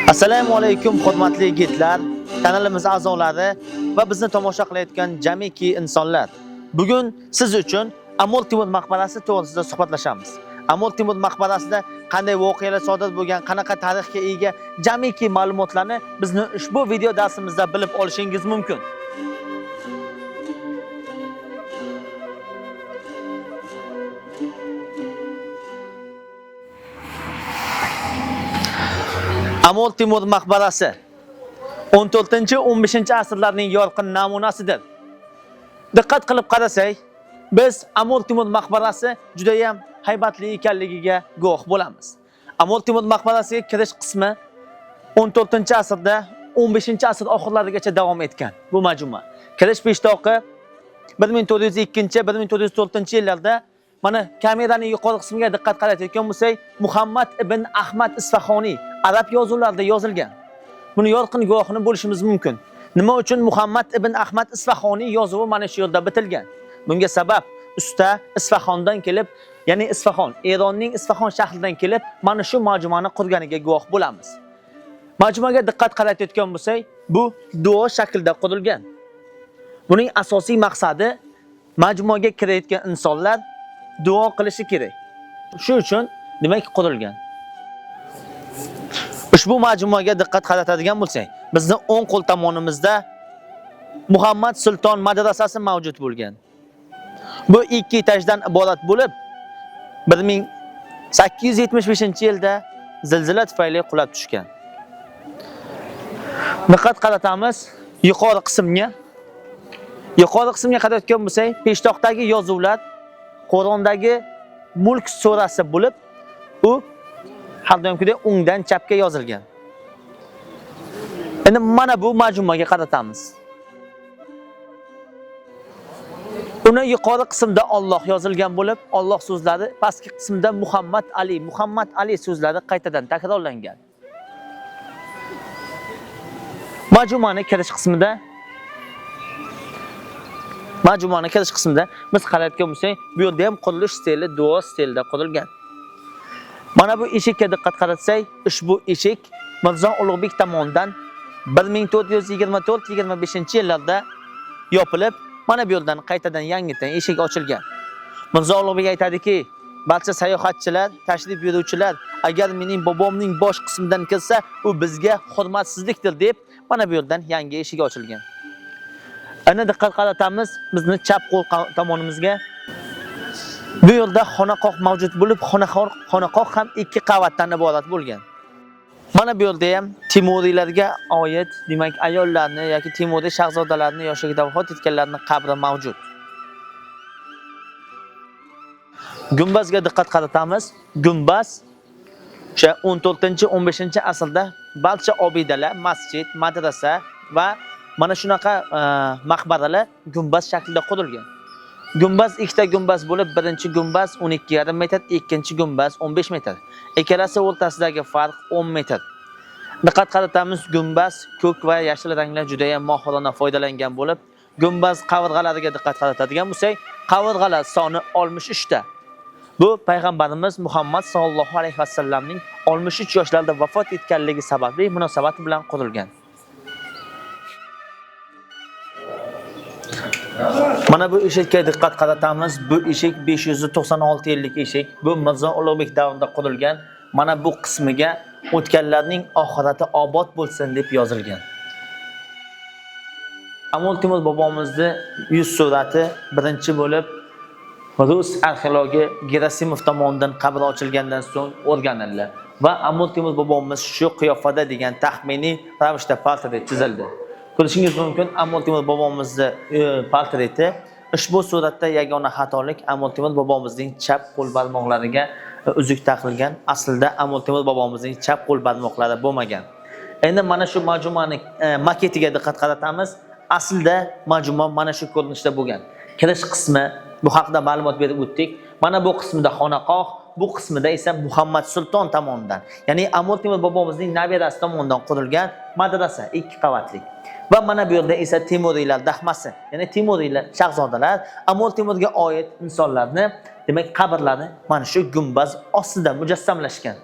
Assalomu alaykum hurmatli yigitlar, kanalimiz a'zolari va bizni tomosha qilayotgan jamiki insonlar. Bugun siz uchun Amir Temur maqbarasi to'g'risida suhbatlashamiz. Amir Temur maqbarasida qanday voqealar sodir bo'lgan, qanaqa tarixga ega jamiki ma'lumotlarni bizni ushbu video darsimizda bilib olishingiz mumkin. Amir Temur maqbarasi 14-15 asrlarning yorqin namunasidir. Diqqat qilib qarasak, biz Amir Temur maqbarasi juda ham haybatli ekanligiga guvoh bo'lamiz. Amir Temur maqbarasiga kirish qismi 14-asrda 15-asr oxirlarigacha davom etgan bu majmua. Kirish peshtoqi 1402-1404 yillarda mana kameraning yuqori qismiga diqqat qaratayotgan bo'lsak, Muhammad ibn Ahmad Isfahoniy arab yozuvlarida yozilgan. Buni yorqin guvohini bo'lishimiz mumkin. Nima uchun Muhammad ibn Ahmad Isfahoniy yozuvi mana shu yerda bitilgan? Bunga sabab usta Isfahondan kelib, ya'ni Isfahon, Eronning Isfahon shahridan kelib, mana shu majmuani qurganiga guvoh bo'lamiz. Majmuaga diqqat qaratayotgan bo'lsak, bu duo shaklida qurilgan. Buning asosiy maqsadi majmuaga kirayotgan insonlar duo qilishi kerak. Shu uchun demak qurilgan. Ushbu majmuaga diqqat qaratadigan bo'lsak, bizni o'ng qo'l tomonimizda Muhammad Sulton madrasasi mavjud bo'lgan. Bu ikki etajdan iborat bo'lib, 1875-yilda zilzila tufayli qulab tushgan. Diqqat qaratamiz yuqori qismga. Yuqori qismga qarayotgan bo'lsak, peshtoqdagi yozuvlar Qur'ondagi Mulk surasi bo'lib, u har doimgidek o'ngdan chapga yozilgan. Endi mana bu majmuaga qaratamiz. Uni yuqori qismda Alloh yozilgan bo'lib, Alloh so'zlari, pastki qismda Muhammad Ali, Muhammad Ali so'zlari qaytadan takrorlangan. Majmuani kirish qismida biz qarayotgan bo'lsak, bu yerda ham qurilish stili duo stilida qurilgan. Mana bu eshikka diqqat qaratsak, ushbu eshik Mirzo Ulug'bek tomonidan 1424-25 yillarda yopilib, mana bu yerdan qaytadan yangidan eshik ochilgan. Mirzo Ulug'bek aytadiki, barcha sayohatchilar, tashrif buyuruvchilar agar mening bobomning bosh qismidan kirsa, u bizga hurmatsizlikdir deb mana bu yerdan yangi eshik ochilgan. Ana diqqat qaratamiz bizni chap qo'l tomonimizga. Bu yerda xonaqoh mavjud bo'lib, xonaqoh ham ikki qavatdan iborat bo'lgan. Mana bu yerda ham Temuriylarga oid, demak, ayollarni yoki Temuriy shahzodalarni yoshligida vafot etganlarning qabri mavjud. Gumbazga diqqat qaratamiz. Gumbaz o'sha 14-15 asrda barcha obidalar, masjid, madrasa va mana shunaqa maqbaralar gumbaz shaklida qurilgan. Gumbaz ikkita gumbaz bo'lib, birinchi gumbaz 12,5 metr, ikkinchi gumbaz 15 metr. Ikkalasi o'rtasidagi farq 10 metr. Diqqat qaratamiz, gumbaz ko'k va yashil ranglar juda ham mohirona foydalangan bo'lib, gumbaz qavurg'alariga diqqat qaratadigan bo'lsak, qavurg'alar soni 63 ta. Bu payg'ambarimiz Muhammad sallallohu alayhi vasallamning 63 yoshlarida vafot etganligi sababli munosabati bilan qurilgan. Mana bu eshikka diqqat qaratamiz. Bu eshik 596 yillik eshik. Bu Mirzo Ulug'bek davrida qurilgan. Mana bu qismiga o'tganlarning oxirati obod bo'lsin deb yozilgan. Amir Temur bobomizni yuz surati birinchi bo'lib rus arxeologi Gerasimov tomonidan qabri ochilgandan so'ng o'rganildi va Amir Temur bobomiz shu qiyofada degan taxminiy ravishda portret chizildi. Ko'rishingiz mumkin, Amir Temur bobomizni portreti. Ushbu suratda yagona xatolik Amir Temur bobomizning chap qo'l barmoqlariga uzuk taqilgan. Aslida Amir Temur bobomizning chap qo'l barmoqlari bo'lmagan. Endi mana shu majmuani maketiga diqqat qaratamiz. Aslida majmua mana shu ko'rinishda bo'lgan. Kirish qismi, bu haqida ma'lumot berib o'tdik. Mana bu qismida xonaqoh, bu qismida esa Muhammad Sulton tomonidan, ya'ni Amir Temur bobomizning nabirasi tomonidan qurilgan madrasa, ikki qavatli. Va mana bu yerda esa Temuriylar dahmasi, ya'ni Temuriylar shahzodalar, Amir Temurga oid insonlarni, demak, qabrlari mana shu gumbaz ostida mujassamlashgan.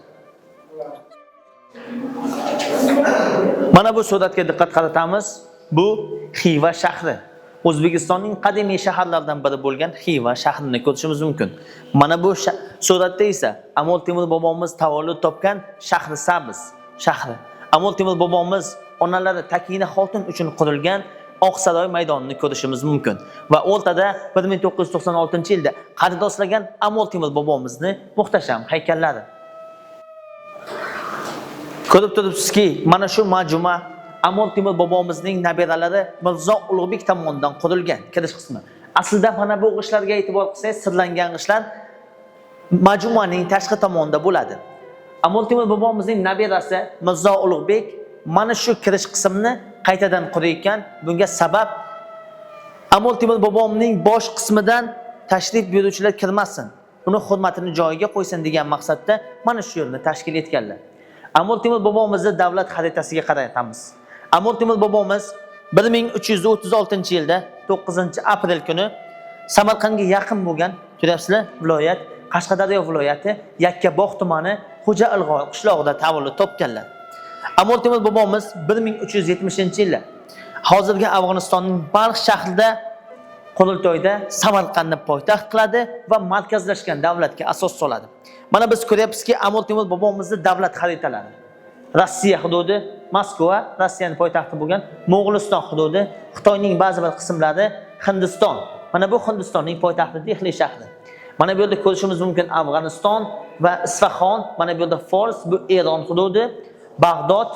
Mana bu suratga diqqat qaratamiz. Bu Xiva shahri. O'zbekistonning qadimiy shaharlaridan biri bo'lgan Xiva shahrini ko'rishimiz mumkin. Mana bu suratda esa Amir Temur bobomiz tavallud topgan Shahrisabz shahri. Amir Temur bobomiz onalari Takina xotin uchun qurilgan Oqsaroy maydonini ko'rishimiz mumkin. Va o'rtada 1996-yilda qad rostlagan Amir Temur bobomizni muhtasham haykallari. Ko'rib turibsizki, mana shu majmua Amir Temur bobomizning nabiralari Mirzo Ulug'bek tomonidan qurilgan kirish qismi. Aslida mana bu g'ishtlarga e'tibor qilsangiz, sirlangan g'ishtlar majmuaning tashqi tomonida bo'ladi. Amir Temur bobomizning nabirasi Mirzo Ulug'bek mana shu kirish qismini qaytadan qurayotgan. Bunga sabab Amir Temur bobomning bosh qismidan tashrif buyuruvchilar kirmasin, uni hurmatini joyiga qo'ysin degan maqsadda mana shu yerni tashkil etganlar. Amir Temur bobomizni davlat xaritasiga qaratamiz. Amir Temur bobomiz 1336-yilda 9-aprel kuni Samarqandga yaqin bo'lgan, ko'ryapsizlar, viloyat Qashqadaryo viloyati Yakkabog' tumani Xo'ja Ilg'or qishlog'ida tavallud topganlar. Amir Temur bobomiz 1370-yilda hozirgi Afg'onistonning Balx shahrida qurultoyda Samarqandni poytaxt qiladi va markazlashgan davlatga asos soladi. Mana biz ko'ryapmizki, Amir Temur bobomizni davlat xaritalari. Rossiya hududi, Moskva, Rossiyaning poytaxti bo'lgan Mo'g'uliston hududi, Xitoyning ba'zi bir qismlari, Hindiston. Mana bu Hindistonning poytaxti Dehli shahri. Mana bu yerda ko'rishimiz mumkin Afg'oniston va Isfaxon, mana bu yerda Fors, bu Eron hududi, Bag'dod,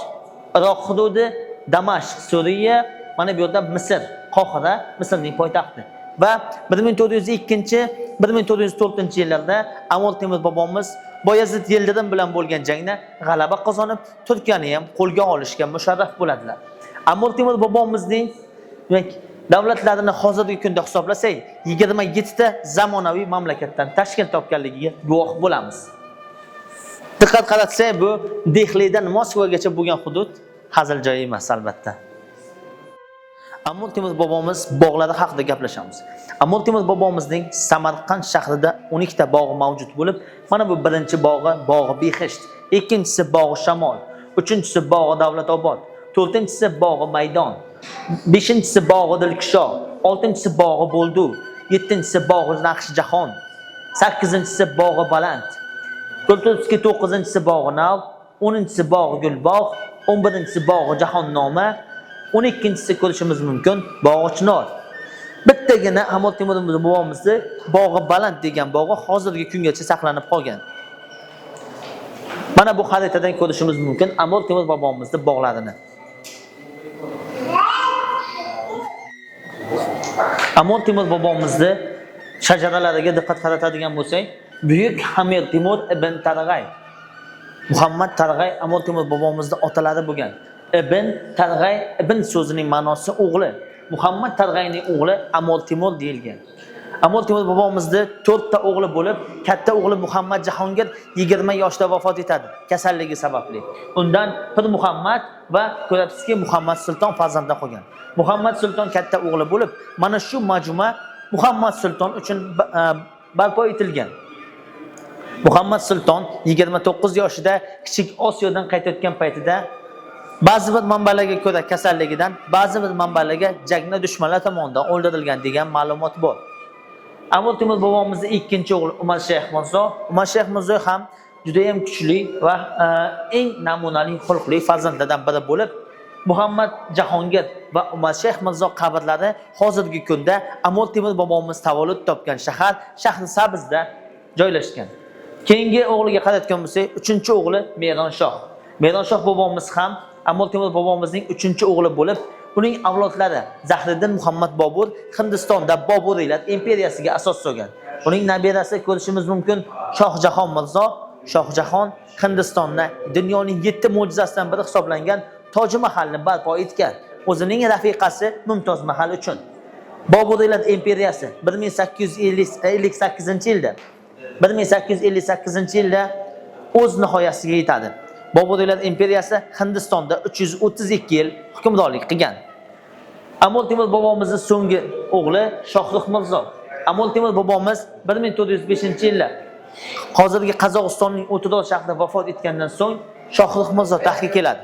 Iroq hududi, Damashq, Suriya, mana bu yerda Misr, Qohira, Misrning poytaxti. Va 1402-1404-yillarda Amir Temur bobomiz Boyazid Yildirim bilan bo'lgan jangda g'alaba qozonib, Turkiyani ham qo'lga olishga musharraf bo'ladilar. Amir Temur bobomizning demak davlatlarini hozirgi kunda hisoblasak, 27 ta zamonaviy mamlakatdan tashkil topganligiga guvoh bo'lamiz. Diqqat qaratsak, bu Dehlidan Moskvagacha bo'lgan hudud hazil joyi emas albatta. Amir Temur bobomiz bog'lari haqida gaplashamiz. Amir Temur bobomizning Samarqand shahrida 12 ta bog'i mavjud bo'lib, mana bu birinchi bog'i Bog'i Behisht, ikkinchisi Bog'i Shamol, uchinchisi Bog'i Davlatobod, to'rtinchisi Bog'i Maydon, beshinchisi Bog'i Dilkusho, oltinchisi Bog'i Bo'ldu, yettinchisi Bog'i Naqshjahon, sakkizinchisi Bog'i Baland, ko'rib to'qqizinchisi Bog'i Nav, 10-inchisi Bog'i Gulbog', 11-inchisi Bog'i Jahonnoma, 12-inchisi ko'rishimiz mumkin Bog'i Chinor. Bittagina Amir Temur bobomizni Bog'i Baland degan bog'i hozirgi kungacha saqlanib qolgan. Mana bu xaritadan ko'rishimiz mumkin Amir Temur bobomizni bog'larini. Amir Temur bobomizni shajaralariga diqqat qaratadigan bo'lsak, buyuk Amir Temur ibn Targ'ay, Muhammad Targ'ay Amir Temur bobomizni otalari bo'lgan. Ibn Targ'ay, ibn so'zining ma'nosi o'g'li. Muhammad Targ'ayning o'g'li Amir Temur deyilgan. Amir Temur bobomizni 4 ta o'g'li bo'lib, katta o'g'li Muhammad Jahongir 20 yoshda vafot etadi kasalligi sababli. Undan Pir Muhammad va ko'ryapsizki Muhammad Sulton farzandlar qolgan. Muhammad Sulton katta o'g'li bo'lib, mana shu majmua Muhammad Sulton uchun barpo etilgan. Muhammad Sulton 29 yoshida Kichik Osiyodan qaytayotgan paytida ba'zi bir manbalarga ko'ra kasalligidan, ba'zi bir manbalarga jangda dushmanlar tomonidan o'ldirilgan degan ma'lumot bor. Amir Temur bobomizning ikkinchi o'g'li Umar Shayx Mirzo, Umar Shayx Mirzo ham juda ham kuchli va eng namunali xulqli farzandlardan biri bo'lib, Muhammad Jahongir va Umar Shayx Mirzo qabrlari hozirgi kunda Amir Temur bobomiz tavallud topgan shahar Shahrisabzda joylashgan. Keyingi o'g'liga qaratgan bo'lsak, uchinchi o'g'li Meronshoh. Meronshoh bobomiz ham Amir Temur bobomizning uchinchi o'g'li bo'lib, uning avlodlari Zahriddin Muhammad Bobur Hindistonda Boburiylar imperiyasiga asos solgan. Uning nabirasi ko'rishimiz mumkin Shohjahon Mirzo. Shohjahon Hindistonda dunyoning 7 mo'jizasidan biri hisoblangan Toji Mahalni barpo etgan o'zining rafiqasi Mumtoz Mahal uchun. Boburiylar imperiyasi 1858-yilda 1858-yilda o'z nihoyasiga yetadi. Boburiylar imperiyasi Hindistonda 332 yil hukmronlik qilgan. Amir Temur bobomizning so'nggi o'g'li Shohrux Mirzo. Amir Temur bobomiz 1405-yilda hozirgi Qozog'istonning O'tidor shahrida vafot etgandan so'ng Shohrux Mirzo taxtga keladi.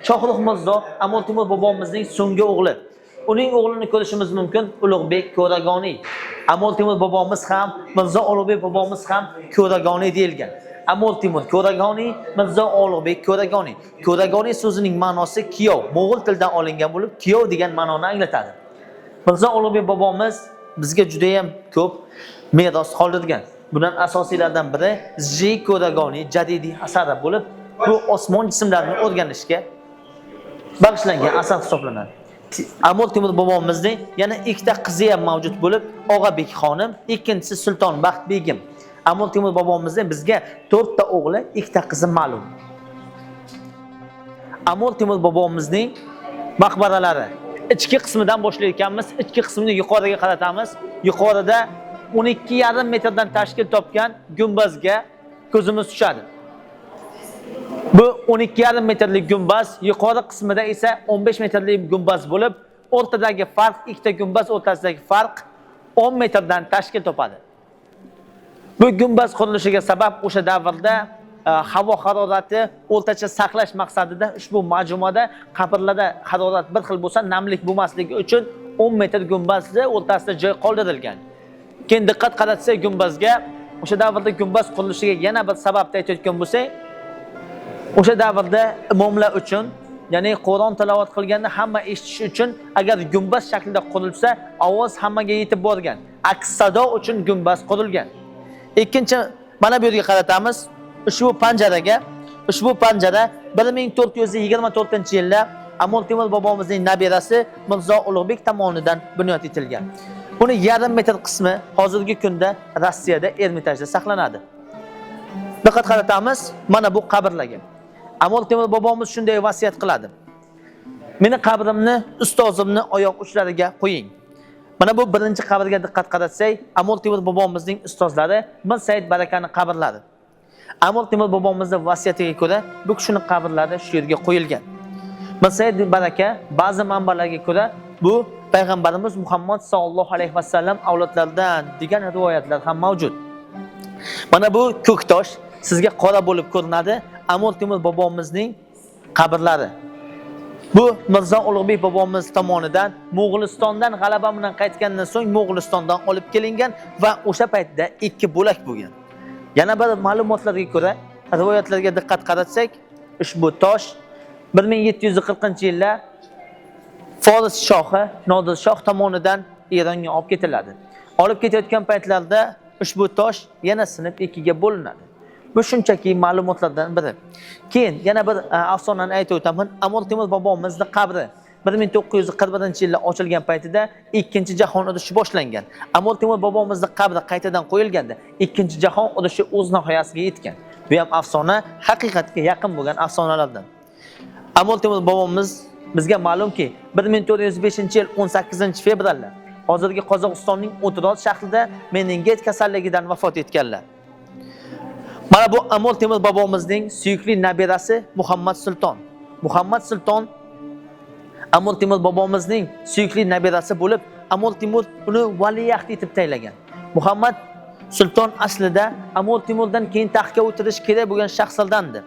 Shohrux Mirzo Amir Temur bobomizning so'nggi o'g'li. Uning o'g'lini ko'rishimiz mumkin, Ulug'bek Ko'ragoniy. Amir Temur bobomiz ham, Mirzo Ulug'bek bobomiz ham Ko'ragoniy deyilgan. Amir Temur Ko'ragoniy, Mirzo Ulug'bek Ko'ragoniy. Ko'ragoniy so'zining ma'nosi kiyov, mo'g'ul tilidan olingan bo'lib, kiyov degan ma'noni anglatadi. Mirzo Ulug'bek bobomiz bizga juda ham ko'p meros qoldirgan. Bundan asosiylardan biri Ji Ko'ragoniy jadidiy asari bo'lib, bu osmon jismlarini o'rganishga bag'ishlangan asar hisoblanadi. Amir Temur bobomizning yana ikkita qizi ham mavjud bo'lib, Og'abek xonim, ikkinchisi Sultonbaxt begim. Amir Temur bobomizning bizga 4 ta o'g'li, 2 ta qizi ma'lum. Amir Temur bobomizning maqbaralari ichki qismidan boshlayotganmiz. Ichki qismini yuqoriga qaratamiz. Yuqorida 12,5 metrdan tashkil topgan gumbazga ko'zimiz tushadi. Bu 12,5 metrlik gumbaz, yuqori qismida esa 15 metrlik gumbaz bo'lib, o'rtadagi farq, ikkita gumbaz o'rtasidagi farq 10 metrdan tashkil topadi. Bu gumbaz qurilishiga sabab o'sha davrda havo harorati o'rtacha saqlash maqsadida ushbu majmuada qabrlarda harorat bir xil bo'lsa, namlik bo'lmasligi uchun 10 metr gumbazni o'rtasida joy qoldirilgan. Keyin diqqat qaratsak gumbazga, o'sha davrda gumbaz qurilishiga yana bir sababni aytayotgan bo'lsak, o'sha davrda imomlar uchun, ya'ni Qur'on tilovat qilganda hamma eshitishi uchun agar gumbaz shaklida qurilsa, ovoz hammaga yetib borgan. Aks sado uchun gumbaz qurilgan. Ikkinchi, mana bu yerga qaratamiz. Ushbu panjaraga, ushbu panjara 1424-yilda Amir Temur bobomizning nabirasi Mirzo Ulug'bek tomonidan bunyod etilgan. Buni yarim metr qismi hozirgi kunda Rossiyada Ermitajda saqlanadi. Diqqat qaratamiz mana bu qabrlarga. Amir Temur bobomiz shunday vasiyat qiladi. Meni qabrimni ustozimni oyoq uchlariga qo'ying. Mana bu birinchi qabrga diqqat qaratsak, Amir Temur bobomizning ustozlari Mir Said Barakani qabrlari. Amir Temur bobomizning vasiyatiga ko'ra bu kishining qabrlari shu yerga qo'yilgan. Mir Said Baraka ba'zi manbalarga ko'ra bu payg'ambarimiz Muhammad sallallohu alayhi vasallam avlodlaridan degan rivoyatlar ham mavjud. Mana bu ko'ktosh sizga qora bo'lib ko'rinadi. Amir Temur bobomizning qabrlari. Bu Mirzo Ulug'bek bobomiz tomonidan Mo'g'ulistondan g'alaba bilan qaytgandan so'ng Mo'g'ulistondan olib kelingan va o'sha paytda ikki bo'lak bo'lgan. Yana bir ma'lumotlarga ko'ra, rivoyatlarga diqqat qaratsak, ushbu tosh 1740-yilda Fors shohi Nodir shoh tomonidan Eronga olib ketiladi. Olib ketayotgan paytlarida ushbu tosh yana sinib ikkiga bo'linadi. Bu shunchaki ma'lumotlardan biri. Keyin yana bir afsonani aytib o'taman. Amir Temur bobomizning qabri 1941-yilda ochilgan paytida 2-jahon urushi boshlangan. Amir Temur bobomizning qabri qaytadan qo'yilganda 2-jahon urushi o'z nihoyasiga yetgan. Bu ham afsona, haqiqatga yaqin bo'lgan afsonalardan. Amir Temur bobomiz bizga ma'lumki 1405-yil 18-fevralda hozirgi Qozog'istonning O'tror shahrida meningit kasalligidan vafot etganlar. Mana bu Amir Temur bobomizning suyukli nabirasi Muhammad Sulton. Muhammad Sulton Amir Temur bobomizning suyukli nabirasi bo'lib, Amir Temur uni valiahd etib tayinlagan. Muhammad Sulton aslida Amir Temurdan keyin taxtga o'tirish kerak bo'lgan shaxslardandir.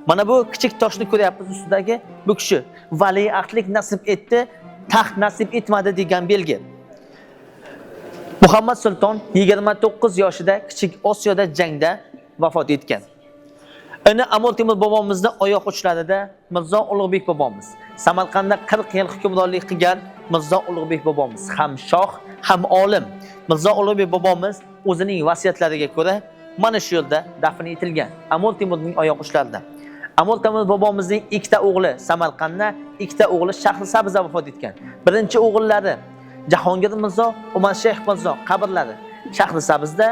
Mana bu kichik toshni ko'ryapmiz ustidagi bu kishi valiahdlik nasib etdi, taxt nasib etmadi degan belgi. Muhammad Sulton 29 yoshida Kichik Osiyoda jangda vafot etgan. Endi Amir Temur bobomizning oyoq uchlarida Mirzo Ulug'bek bobomiz. Samarqandda 40 yil hukmronlik qilgan Mirzo Ulug'bek bobomiz ham shoh, ham olim. Mirzo Ulug'bek bobomiz o'zining vasiyatlariga ko'ra mana shu yerda dafn etilgan. Amir Temurning oyoq uchlarida. Amir Temur bobomizning ikkita o'g'li Samarqandda, ikkita o'g'li Shahrisabzda vafot etgan. Birinchi o'g'illari Jahongir Mirzo, Umar Shayx Mirzo qabrlari Shahrisabzda,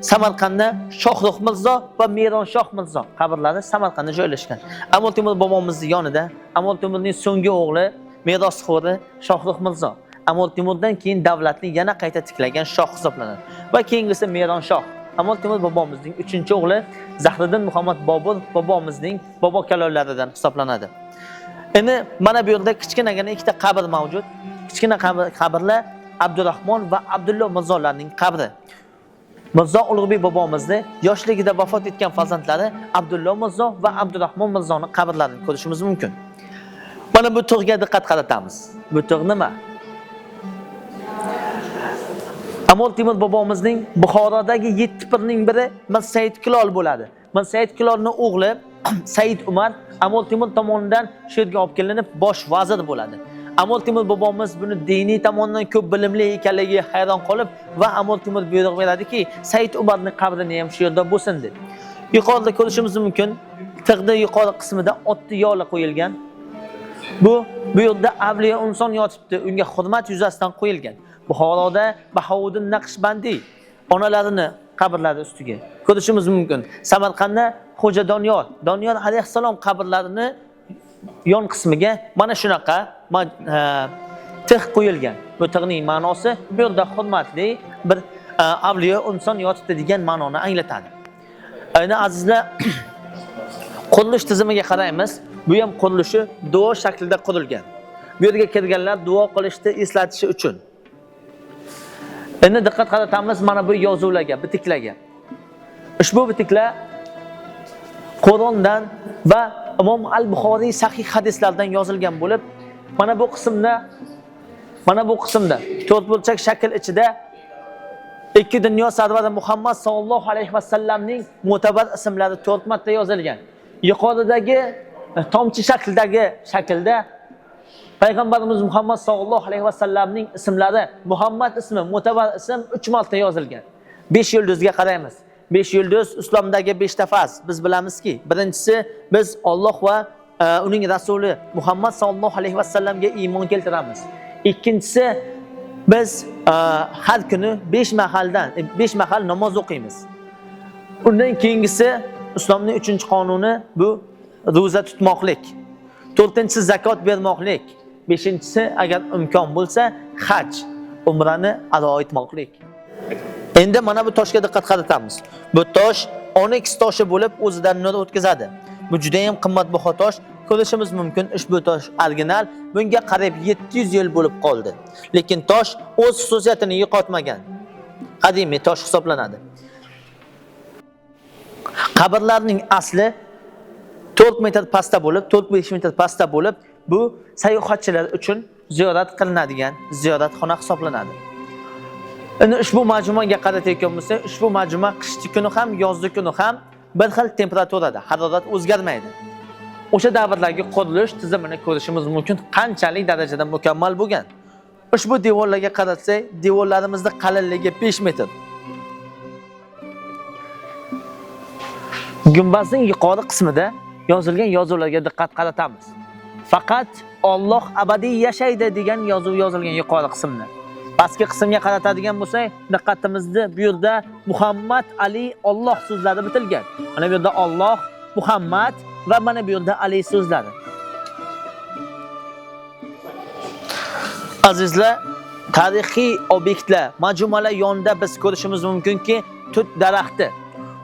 Samarqandda Shohrux Mirzo va Meronshoh Mirzo qabrlari Samarqandda joylashgan. Amir Temur bobomizning yonida Amir Temurning so'nggi o'g'li merosxo'ri Shohrux Mirzo. Amir Temurdan keyin davlatni yana qayta tiklagan shoh hisoblanadi. Va keyingisi Meronshoh. Amir Temur bobomizning 3-o'g'li Zahriddin Muhammad Bobur bobomizning bobo kalonlaridan hisoblanadi. Endi mana bu yerda kichkinagina ikkita qabr mavjud. Kichkina qabrlar Abdurahmon va Abdullo Mirzolarning qabri. Mirzo Ulug'bek bobomizni yoshligida vafot etgan farzandlari Abdullo Mirzo va Abdurahmon Mirzoning qabrlarini ko'rishimiz mumkin. Mana bu tug'ga diqqat qaratamiz. Bu tug' nima? Amir Temur bobomizning Buxorodagi 7 pirning biri Mirsaid Kulol bo'ladi. Mirsaid Kulolning o'g'li Said Umar Amir Temur tomonidan shu yerga olib kelinib bosh vazir bo'ladi. Amir Temur bobomiz buni diniy tomondan ko'p bilimli ekanligiga hayron qolib va Amir Temur buyruq beradiki, Said Umarning qabrini ham shu yerda bo'lsin deb. Yuqorida ko'rishimiz mumkin, tig'ni yuqori qismida otni yoli qo'yilgan. Bu yerda avliyo inson yotibdi, unga hurmat yuzasidan qo'yilgan. Buxoroda Bahouddin Naqshbandiy onalarini qabrlari ustiga ko'rishimiz mumkin. Samarqandda Xo'ja Doniyor, Doniyor alayhissalom qabrlarini yon qismiga mana shunaqa tig' qo'yilgan. Bu tig'ning ma'nosi bu yerda hurmatli bir avliyo inson yotibdi degan ma'noni anglatadi. Endi azizlar, qurilish tizimiga qaraymiz. Bu ham qurilishi duo shaklida qurilgan. Bu yerga kirganlar duo qilishni eslatishi uchun. Endi diqqat qaratamiz mana bu yozuvlarga, bitiklarga. Ushbu bitiklar Qur'ondan va Imom al-Buxoriy sahih hadislardan yozilgan bo'lib, mana bu qismda to'rtburchak shakl ichida ikki dunyo sarvari Muhammad sallallohu alayhi vasallamning mo'tabar ismlari 4 marta yozilgan. Yuqoridagi tomchi shaklidagi shaklda Payg'ambarimiz Muhammad sallallohu alayhi vasallamning ismlari, Muhammad ismi mo'tabar ism 3 marta yozilgan. 5 yulduzga qaraymiz. 5 yulduz islomdagi 5 ta farz. Biz bilamizki, birinchisi biz Alloh va uning rasuli Muhammad sallallohu alayhi vasallamga iymon keltiramiz. Ikkinchisi biz har kuni 5 mahal namoz o'qiymiz. Undan keyingisi islomning 3-qonuni bu ro'za tutmoqlik. 4-chisi zakot bermoqlik. 5-chisi agar imkon bo'lsa haj, umrani ado etmoqlik. Endi mana bu toshga diqqat qaratamiz. Bu tosh onyx toshi bo'lib o'zidan nur o'tkazadi. Bu juda ham qimmatbaho tosh. Ko'rishimiz mumkin, ushbu tosh original. Bunga qarab 700 yil bo'lib qoldi. Lekin tosh o'z xususiyatini yo'qotmagan. Qadimiy tosh hisoblanadi. Qabrlarning asli 4 metr pastda bo'lib, 4-5 metr pastda bo'lib, bu sayohatchilar uchun ziyorat qilinadigan ziyoratxona hisoblanadi. Endi ushbu majmuaga qaratayotgan bo'lsak, ushbu majmua qishki kuni ham, yozgi kuni ham bir xil temperaturada, harorat o'zgarmaydi. O'sha davrlardagi qurilish tizimini ko'rishimiz mumkin, qanchalik darajada mukammal bo'lgan. Ushbu devorlarga qarasak, devorlarimizning qalinligi 5 metr. Gumbazning yuqori qismida yozilgan yozuvlarga diqqat qaratamiz. Faqat Alloh abadiy yashaydi degan yozuv yozilgan yuqori qismda. Pastki qismga qaratadigan bo'lsak, diqqatimizni bu yerda Muhammad Ali Alloh so'zlari bitilgan. Mana bu yerda Alloh, Muhammad va mana bu yerda Ali so'zlari. Azizlar, tarixiy obyektlar, majmualar yonida biz ko'rishimiz mumkinki, tut daraxti.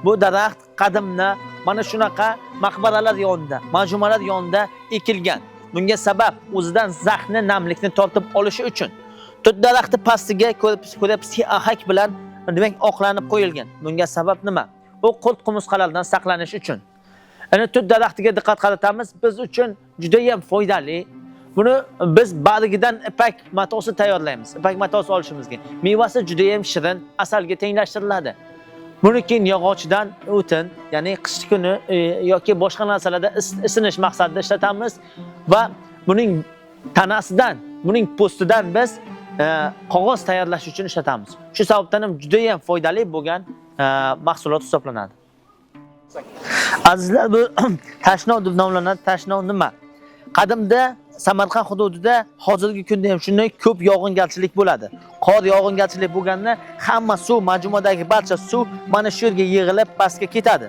Bu daraxt qadimda mana shunaqa maqbaralar yonida, majmualar yonida ekilgan. Bunga sabab o'zidan zaxni, namlikni tortib olishi uchun. Tut daraxti pastiga ko'ryapsizki, ahak bilan demak oqlanib qo'yilgan. Bunga sabab nima? U qurt qumursqalardan saqlanish uchun. Endi tut daraxtiga diqqat qaratamiz, biz uchun juda ham foydali. Buni biz bargidan ipak matosi tayyorlaymiz. Ipak matosi olishimizga. Mevasi juda ham shirin, asalga tenglashtiriladi. Buni keyin yog'ochdan o'tin, ya'ni qish kuni yoki boshqa narsalarda isinish maqsadida ishlatamiz va buning tanasidan, buning po'stidan biz qog'oz tayyorlash uchun ishlatamiz. Shu sababdan ham juda ham foydali bo'lgan mahsulot hisoblanadi. Azizlar, bu tashnov deb nomlanadi. Tashnov nima? Qadimda Samarqand hududida hozirgi kunda ham shunday ko'p yog'ingarchilik bo'ladi. Qor yog'ingarchilik bo'lganda hamma suv, majmuadagi barcha suv mana shu yerga yig'ilib pastga ketadi.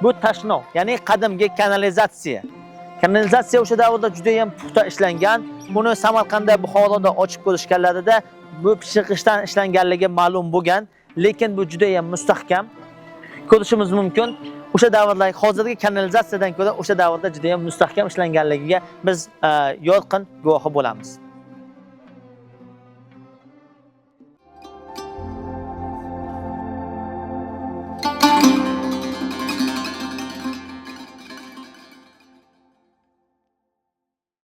Bu tashnov, ya'ni qadimgi kanalizatsiya. Kanalizatsiya o'sha davrda juda ham puxta ishlangan. Buni Samarqandda, Buxoroda ochib ko'rishganlarida bu pishiqishdan ishlanganligi ma'lum bo'lgan, lekin bu juda ham mustahkam. Ko'rishimiz mumkin. O'sha davrlar hozirgi kanalizatsiyadan ko'ra o'sha davrda juda ham mustahkam ishlanganligiga biz yorqin guvohi bo'lamiz.